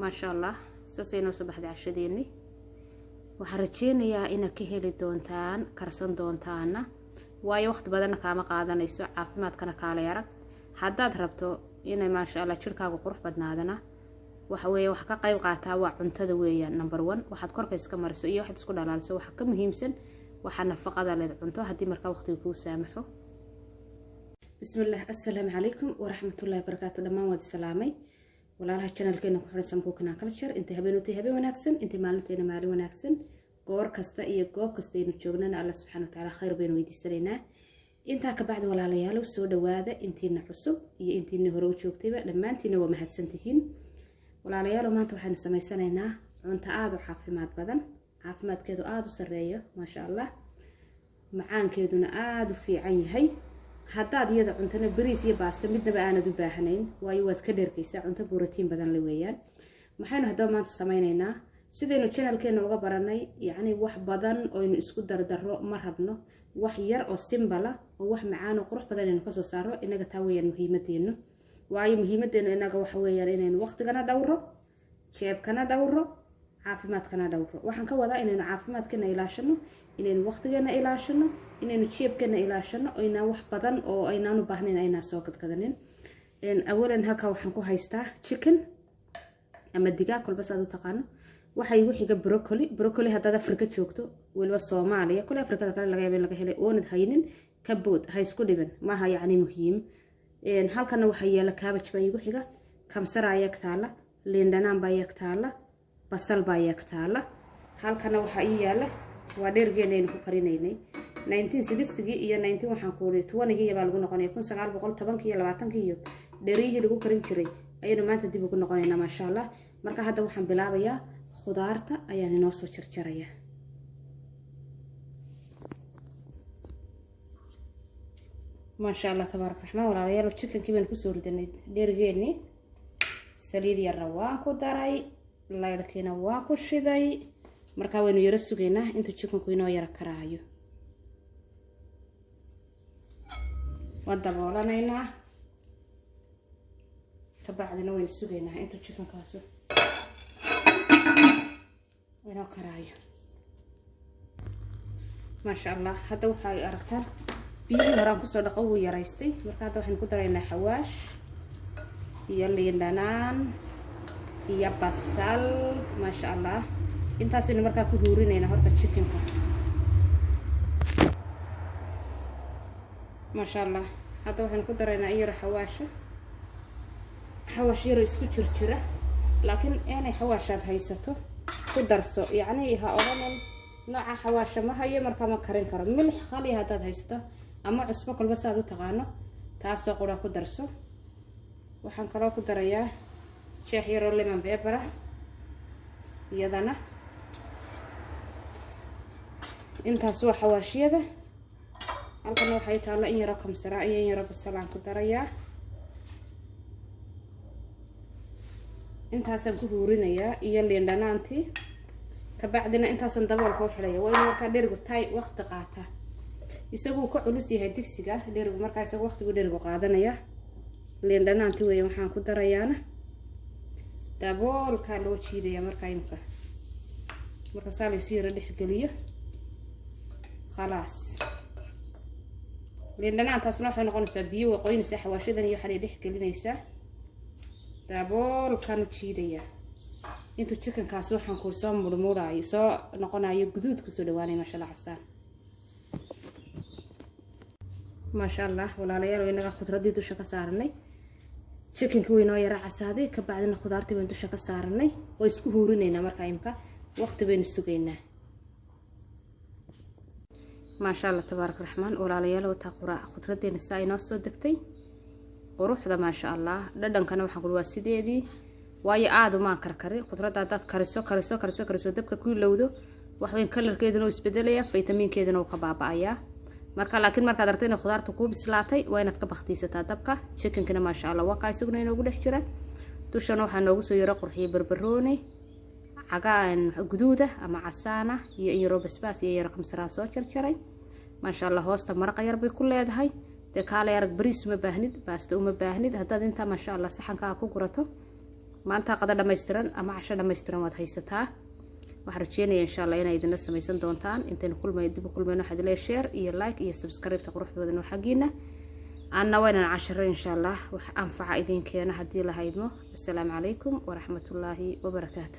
Maasha Allah, saasay noo soo baxday cashadeeni. Waxaan rajeynayaa inaad ka heli doontaan, karsan doontaana, waayo waqti badanna kaama qaadanayso, caafimaadkana kaalay arag. Haddaad rabto inay maasha Allah jirkaagu qurux badnaadana, waxa weeye waxa ka qayb qaataa waa cuntada weeyaan number 1. Waxaad korka iska mariso iyo waxaad isku dhalaaliso waxa ka muhiimsan waxaa nafaqada leed cunto, haddii markaa waqtiga kuu saamaxo. Bismillaah, assalaamu calaykum waraxmatullahi wabarakaatu. Dhammaan waad salaamay walaalaha channelkeena ku xiran Samkuukana Culture. Intay habeen utay habeen wanaagsan, intay maalintayna maalin wanaagsan, goor kasta iyo goob kasta aynu joognana Allah subxaana watacaala khayr baynu weydiisanaynaa. Intaa ka bacdi, walaalayaalow, soo dhawaada intiina cusub iyo intiina hore u joogtayba, dhammaantiina waa mahadsantihiin. Walaalayaalow, maanta waxaynu samaysanaynaa cunto aada u caafimaad badan, caafimaadkeedu aada u sarreeyo, maasha Allah, macaankeeduna aada u fiican yahay. Haddaad iyada cuntona bariis iyo baasto midnaba aanad u baahnayn, waayo waad ka dhergaysaa. Cunto borotiin badan la weeyaan. Maxaynu haddaba maanta sameynaynaa? Sidaynu channelkeena uga baranay, yacni wax badan oynu isku dardaro ma rabno, wax yar oo simple ah oo wax macaan oo qurux badan aynu kasoo saaro. Inaga taa weeyaan muhiimadeenu, waayo muhiimadeenu inaga waxa weeyaan inaynu waqtigana dhowro, jeebkana dhowro, caafimaadkana dhowro. Waxaan ka wadaa inaynu caafimaadkeena ilaashano, inaynu waqtigeena ilaashano, inaynu jeebkeena ilaashano, aynaan wax badan oo aynaan u baahnayn aynaan soo gadgadanin. Awalan, halkaa waxaan ku haystaa chicken ama digaag, kolba saad u taqaano. Waxaa igu xiga broccoli. Broccoli haddaad Afrika joogto, weliba Soomaaliya, kole Afrikada kale laga yaaba in laga helay, oonad haynin, kabood, ha isku dhibin, maaha yacni muhiim. Halkana waxaa yaala cabbage baa igu xiga, kamsar ayaa taala, liin dhanaan baa yag taala, basal baa yag taala. Halkana waxaa ii yaala waa dhergeena aynu ku karinaynay 1960gii iyo 19, waxaan ku uri 20gii baa lagu noqonaya, 1910kii iyo 20kii iyo dheriyihii lagu karin jiray ayaynu maanta dib ugu noqonaynaa, maasha Allah. Marka hadda waxaan bilaabayaa khudaarta ayaan inoo soo jarjaraya. Maasha Allah, tabaarak raxmaan. Walaalayaal, chickenkii baynu kusoo ridanay dherigeenii, saliid yarna waan ku daray, laydhkiina waan ku shiday. Markaa waynu yaro sugaynaa intuu chickenku inoo yaro karaayo. Waan daboolanaynaa, kabacdina waynu sugaynaa intuu chickenkaasu inoo karaayo, maasha Allah. Hadda waxay aragtaan biyihii horaan kusoo dhaqo wuu yaraystay. Marka hadda waxaynu ku daraynaa xawaash iyo liin dhanaan iyo basal, maasha Allah. Intaasaynu markaa ku huurinaynaa horta chickenka, maasha Allah. Hadda waxaynu ku daraynaa in yaro xawaasha, xawaash yaro isku jir jira, laakiin inay xawaashaad haysato ku darso. Yacni ha odhanan nooca xawaasha ma hayo, markaa ma karin karo. Milix khaliya haddaad haysato ama cusbo, kolba saad u taqaano, taasoo qura ku darso. Waxaan kaloo ku darayaa jeex yaroo lemon pepper ah iyadana. Intaas waa xawaashiyada. Halkana waxay taalla in yaroo kamsara iyo in yaroo basal aan ku darayaa. Intaasaan ku huurinayaa iyo liin dhanaantii, kabacdina intaasaan daboolka u xidhaya. Waa inuu markaa dherigu tay waqti qaata, isaguu ka culus yahay digsiga dherigu, markaa isagu waqtigu dherigu qaadanaya. Liin dhanaanti weeye waxaan ku darayaana. Daboolkaa loo jiidaya markaa imka, marka saa laysu yaro dhexgeliyo, khalaas. Liin dhanaantaasna waxay noqonaysaa biyo, way qoynaysaa xawaashadan iyo waxaanay dhex gelinaysaa. Daboolkaan u jiidayaa intuu chickenkaasi waxaan ku soo murmuraayo, soo noqonayo guduud kusoo dhawaanay, maasha Allah, casaan, maasha Allah. Walaalayaal, inaga khudradii dusha ka saaranay. Chickenkii way noo yara casaaday, kabacdina khudaartii baynu dusha ka saaranay oo isku huurinaynaa. Markaa imka waqti baynu sugaynaa, maasha Allah, tabaarak raxmaan. Walaalayaal, wataa khudradeena saa inoo soo degtay quruxda, maasha Allah. Dhadhankana waxaan kuli waa sideedii, waayo aada umaan karkari. Khudradda haddaad kariso, kariso, kariso, kariso, dabka ku ilowdo, waxweyn colorkeeduna uu isbedelaya, faytamiinkeeduna uu ka baaba-ayaa. Marka laakiin markaad aragto inay khudaarta kuu bislaatay, waa inaad ka baktiisataa dabka. Chickenkina, maasha Allah, waa kaa isaguna inoogu dhex jira. Dushana waxaa noogu soo yaro qurxiyay barbarooni cagaa guduuda ama casaana iyo in yaroo basbaas iyo yaro kamsaraan soo jarjaray, maasha Allah. Hoosta maraqa yar bay ku leedahay. Dee kaalay arag, bariis uma baahnid, baasta uma baahnid haddaad intaa, maasha Allah, saxankaa ku gurato. Maanta qada dhammaystiran ama casho dhammaystiran waad haysataa. Waxaan rajeynaya, insha Allah, inay idinla samaysan doontaan. Intaynu kulmay dib u kulmayno, waxaad leeyahay share iyo like iyo subscribe-ta quruxda badan oo xaggiina anna waa inaan casharo, insha Allah, wax anfaca idin keeno haddii la haydmo. Assalaamu calaykum waraxmatullaahi wabarakaatu.